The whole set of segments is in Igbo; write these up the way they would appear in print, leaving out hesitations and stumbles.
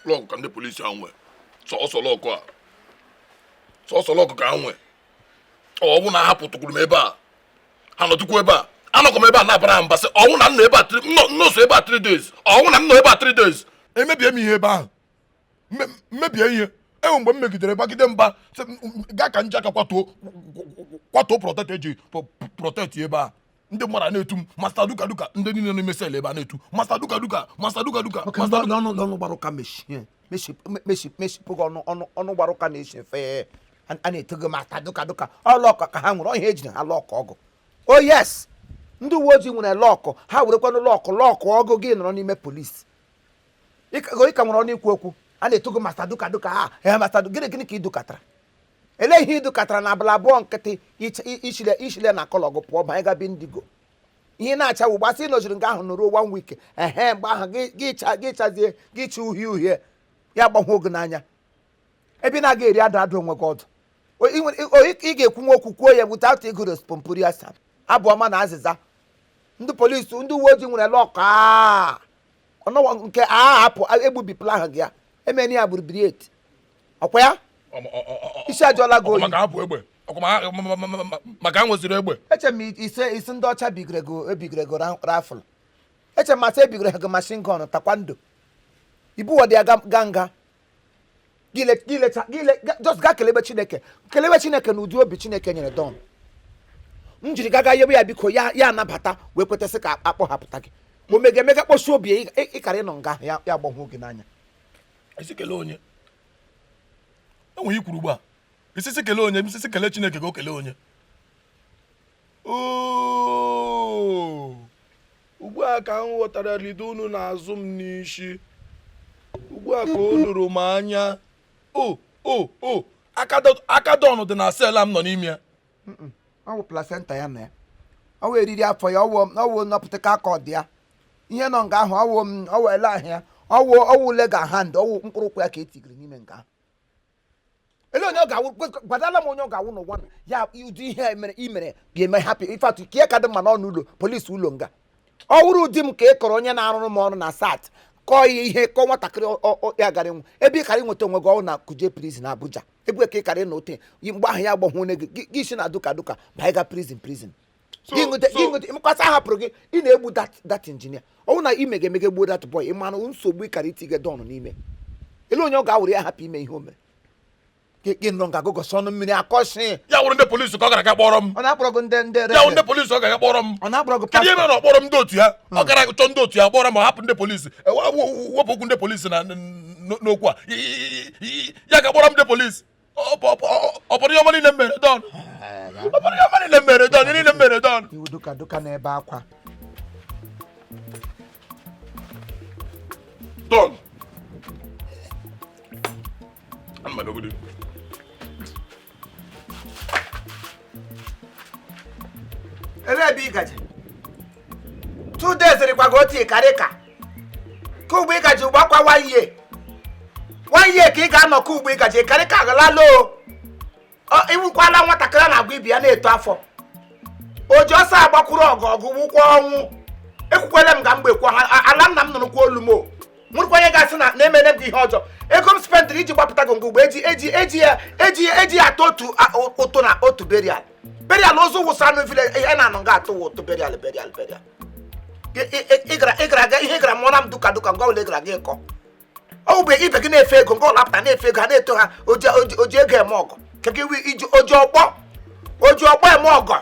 Luck ka ndị polisi ahụ nwee. Sọsọ luck a, sọsọ luck ka ha nwee. Ọ bụ na ha pụtụkwuru m ebe a, ha nọtụkwu ebe a, anọkọ m ebe a na-abara ha mba, sị ọnwụ na m nọ ebe a nọsọ ebe a 3 days, ọnwụ na m nọ ebe a 3 days, emebie m ihe ebe ahụ, mmebie ihe. Enwe mgbe m megidere bagide mba, sị gaa ka nje aka kwatuo kwatuo protect eji protect ebe a. Ndị mmadụ a na-etu m Master Duka Duka, ndị niile n'ime cell ebe a na-etu Master Duka Duka, Master Duka Duka, Master Duka. Ọnụ gbara ụka, mechie mechipụ gị ọnụ. Ọnụ gbara ụka na-eshi efe a na-eto gị Master Duka Duka. Ọ luck ka ha nwere, ọhịa ejiri ha luck ọgụ. Oh yes, ndị uwe ojii nwere luck, ha werekwanụ luck luck ọgụ gị nọrọ n'ime polisi. Ị ka nwere ọnụ ikwu okwu a na-eto gị Master Duka Duka. Ha ha Master, gịnị gịnị ka ị dukatara? Elee ihe ị dukatara na abalị 2 nkịtị ishile na kọlọ gị pụọ banye ga bindigo? Ihe na-acha ugbo asị nọchiri nga ahụ nọruo one week. Ehe, mgbe ahụ gị chazie gị chi uhie uhie ya gbanwe oge n'anya ebe ị na-aga eri adụ adụ onwe gị ọdụ. Ị ga-ekwu nwa okwu kwuo ya without ịgụrụ spompuria sam abụ ọma na azịza. Ndị polisi, ndị uwe ojii nwere luck ọnọwa nke a hapụ egbubipụla ahụ gị ya emeni ya gburugburu et ọkwa ya isi ajọla gị oyi. Maka hapụ egbe, maka ha nweziri egbe. Eche m ise isi ndị ọcha bigere ebigere go rifle. Eche m masị ebigere gị machine gun taekwondo ibuwọdị ya ga nga just gaa kelebe Chineke, kelebe Chineke na ụdị obi Chineke nyere don m jiri gaga yebe ya biko ya ya anabata wee kwetasị ka akpọghapụta gị. O mega emega kpọsi obi ịkara ịnọ nga ahụ ya gbanwe gị n'anya. Isi kelee onye enweghị ikwuru ugbu a, isisi kelee onye, isisi kelee Chineke ka o kelee onye. Ugbu a ka m ghọtara lido unu na-azụ m n'isi. Ugbu a ka o doro m anya. O o o aka don dị na cell m nọ n'ime ya. Ọ bụ placenta ya na ya, ọ wụ eriri afọ ya, ọwụ nọpụta ka aka ọ dị ya ihe nọ nga ahụ, ọwụ ọwụ ele ahụ ya, ọwụ ọwụ leg and hand, ọwụ mkpụrụ ụkwụ ya ka etigiri n'ime nga ahụ. Ele onye ọ ga-awụ? Gwadala m onye ọ ga-awụ n'ụwa ya ụdị ihe mere imere ga-eme happy. Ifeatụ ka ihe ka dị mma n'ọnụ ụlọ polisi ụlọ nga. Ọ wụrụ ụdị m ka ị kọrọ onye na-arụrụ m ọrụ na sat kọọ ya ihe, kọọ nwatakịrị ya gara ịnwụ ebe ị kara ịnweta onwe gị ọnwụ na Kuje prison Abuja, ebe ka ị kara ịnọ ote mgbe ahụ ya gbanwe gị gị si na duka duka ma ị ga prison prison gị nweta gị nweta mkwasị ahapụrụ gị. Ị na-egbu that engineer, ọnwụ na ime ga-emege gbuo that boy. Ị mara nsogbu ị kara itinye don n'ime ele onye ọ ga-awụrụ ya hapụ ime ihe o mere gị nọ nga gụgọsị ọnụ mmiri akọsị. Ya wụrụ ndị polisi ka ọ gara aga kpọrọ m. Ọ na-akpọrọ gị ndị Ya wụrụ ndị polisi ọ gara aga kpọrọ m. Ọ na-akpọrọ gị. Kedu ihe mere na ọ kpọrọ m ndị otu ya? Ọ gara chọọ ndị otu ya kpọrọ m, hapụ ndị polisi, wepụ okwu ndị polisi na n'okwu a. Ya ga kpọrọ m ndị polisi. Ọ bụrụ ihe ọma niile m mere don, ọ bụrụ ihe ọma niile m mere don, ihe niile m mere don. Iwu duka duka n'ebe akwa. Don, ana m abịagodi. Ele ebe ị gaje? 2 days rịkwa gị otu ịkarị ka ugbo ị gaje ugbo akwa one year, one year ka ị ga-anọ ka ugbo ị gaje ịkarị ka aghalalo. Iwukwala nwatakịrị a na-agwa ibi ya na-eto afọ o ji ọsọ agbakwuru ọgụ ọgụ wụkwa ọnwụ. Ekwukwele m ga mgbe kwa ala nna m nụrụkwa olu m o nwụrụkwa onye ga-asị na na-emere m gị ihe ọjọọ. Ego m spendịrị iji gbapụta gị mgbe eji eji eji ya eji eji ya atụ otu ụtụ na otu burial burial ozu wụsa anụ vile ihe na-anọ nga atụ ụtụ burial burial burial. Ị gara aga ihe ị gara mụọra m duka duka ngwa ụlọ ị gara gị kọ ọ bụ ibe gị na-efe ego nga ụlọ apụta na-efe ego ha na-eto ha oji ego eme ọgọ ka gị iji oji ọkpọ oji ọkpọ eme ọgọ.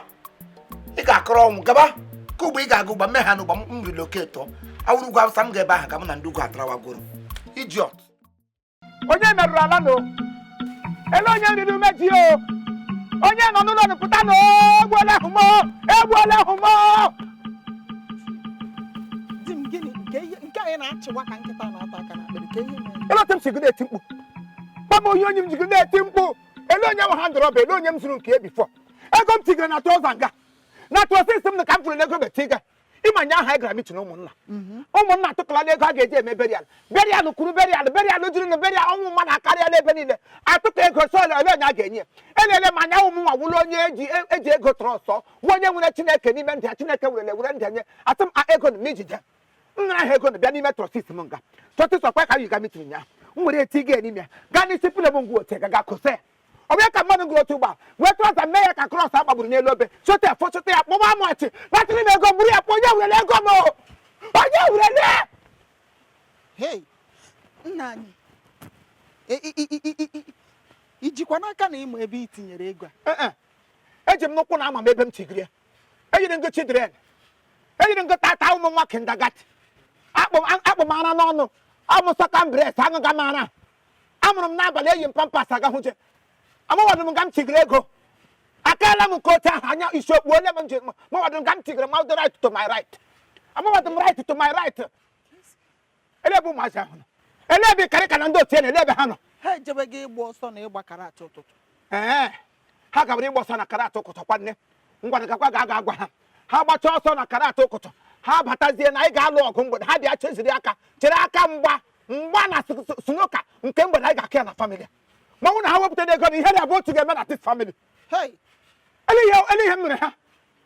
Ị ga-akọrọ ọnwụ gaba ka ugbo ị ga-aga ụgba mme ha n'ụgba m relocate awụrụ ugwu awụsa m ga ebe ahụ ka m na ndị ugwu atarawagoro idiot. Onye merụrụ ala no ele onye riri umeji o onye nọ n'ụlọ pụta na egbuola ahụ m, egbuola ahụ m. Di m, gịnị nke anyị na-achịwa ka nkịta na-ata aka na akpịrị ka ihe mere? Ele otu m si gị na-eti mkpu gwa m onye onye m ji gị na-eti mkpu. Ele onye nwe ha ndọrọba, ele onye m zụrụ nke ya before ego m tigere na trouser nga na trouser m na ka m fụrụ n'ego betiga ịma nya aha. Gara meeting ụmụnna, ụmụnna atụkọla ego a ga-eji eme burial burial kwuru burial burial juru na burial ọnwụ mmadụ akarịala ebe niile. Atụkọ ego sọ ole onye a ga-enye elele ma anya ụmụ nwa wụrụ onye eji ego tọrọ ọsọ nwa onye nwere Chineke n'ime ndụ ya. Chineke werele were ndụ nye atụ m ego na m ijide M nara ha ego na bịa n'ime trọsis m nga trọsis ọkwa ka anyị ga meeting ya. M were eti gị n'ime ya gaa n'isi pillow m ngwa ote gaga kose ya. Ọ bụ ya ka mmadụ gụrụ otu ụgbọ wee trouser mee ya ka cross a gbagburu n'elu obe, sote ya fọchọta ya, kpọwa m ọchị, natịrị m ego m, buru ya kpọọ. Onye werele ego m o? Onye werele? Hei, nna anyị, ijikwa n'aka na ịma ebe i tinyere ego a? Ee, eji m n'ụkwụ na ama m ebe m tigiri ya. Eyiri ngo children, eyiri ngo tata ụmụ nwa kindergarten, akpụ m ara n'ọnụ, amụ sọka bres aṅụga m ara, amụrụ m n'abalị, eyi m Pampers aga hụje. Amawadụ m nga m tigiri ego. Akaala m nke otu ahụ anya isi okpu ole m ji mawadụ m nga m tigiri ma right to my right, amawadụ m right to my right. Ele ebe ụmụazị ahụ nọ? Ele ebe karịka na ndị otu ya na ele ebe ha nọ? Ha ejebego ịgba ọsọ na ịgba karate ụtụtụ. Ee, ha gabara ịgba ọsọ na karate ụkụtụ. Kwanne ngwa, gakwa ga aga agwa ha, ha gbachaa ọsọ na karate ụkụtụ, ha batazie na anyị ga-alụ ọgụ mgbede. Ha bịa cheziri aka chere aka mgba mgba na snooker nke mgbede anyị ga-akụ ya na family. Ma ọ bụrụ na ha wepụtara ego na ihe na-abụ otu ga-eme na this family. Hei! Ele ihe m mere ha?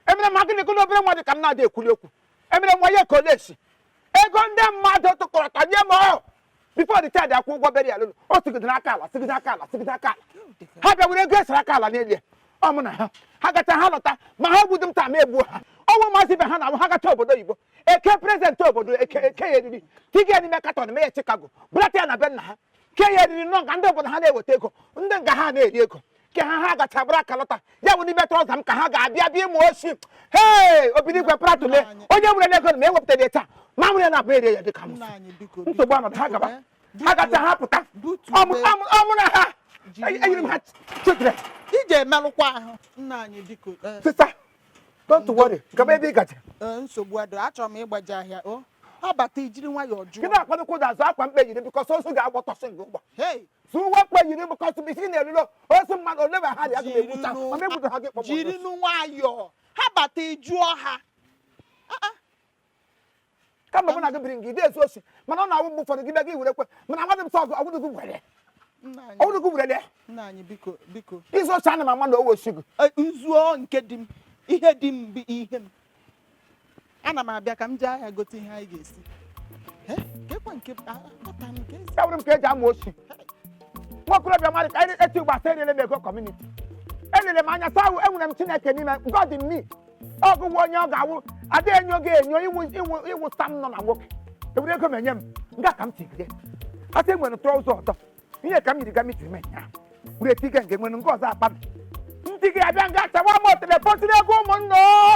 Emere m agịnị? Gụna obere nwa dị ka m na-adị ekwuli okwu. Emere nwa ya ka ole esi ego ndị mmadụ tụkọrọta nye m ọ before the child akwụ ụgwọ burial ụlọ, o sigidere aka ala, sigide aka ala, sigide aka ala. Ha bịa were ego esere aka ala n'elu ya. Ọ mụ na ha, ha gacha, ha lọta ma ha egbudu m taa ma egbuo ha. Ọnwụ maazị ibe ha na ha gacha obodo oyibo, eke president obodo eke eke ya eriri, tiga ya n'ime carton, mee ya Chicago, bulata ya na be nna ha, ke ya eriri nọ nga ndị obodo ha na-eweta ego, ndị nga ha na-eri ego ke ha. Ha gacha bụrụ aka lọta ya bụ n'ime trouser m ka ha ga-abịa bịa ịmụ oshi. Hei, obinigwe pratule, onye nwere ego na ma ewepụtara ya taa ma nwere na abụ eri ya dịka m. Nna anyị, biko. Nsogbu ọnọdụ ha gaba, ha gacha, ha pụta. Ọmụ na ha enyere m ha children. Ije emerụkwa ahụ, nna anyị, biko. Sister, don't worry, gaba ebe ị gaje. Ee, nsogbu adị. Achọrọ m ịgbaji ahịa o ha bata, ijiri nwayọọ Gị jụọ. na-akwadokwa ụzọ azụ akwa mkpe yiri bikọs ozu ga-agbọtọsị gị ụgbọ. Hei! Zụ uwe mkpe yiri bikọs isi na-erilo ozu mmadụ ole ma ha dị aga m egbucha ma m egbuta ha gị kpọmọ. Jirinu nwayọọ, ha bata, ịjụọ ha. Kama mụ na gị biri nga ide ezu osi, mana ọ na-awụ mgbe ụfọdụ gị bịa gị were kwe, mana amadị m sọ ọgụ ọgwụdụ gị were. Nna anyị. Ọgwụdụ gị werele. Nna anyị, biko, biko. Izu osi ana m ama na owe osi gị. Nzuo nke dị m, ihe dị m bụ ihe m. Ana m abịa ka m jee ahịa gote ihe anyị ga-esi. Eh, kekwa nke ata m nke esi. Ya bụrụ m ka eji ama osi. Nwa okorobịa mmadụ ka anyị eti ụgbọ asa erele m ego community. Elere m anya saa ahụ, enwere m Chineke n'ime, God in me. Ọgụgụ onye ọ ga-awụ adịghị enyo gị enyo iwu iwu iwu sam nọ na nwoke ewere ego m enye m nga ka m tigide asị enwere trouser ọtọ ihe ka m yiri ga meeting m nya were tige nke nwere nke ọzọ akpa m. Ndị gị abịa nga achawa m otele pọtịrị ego ụmụnna o.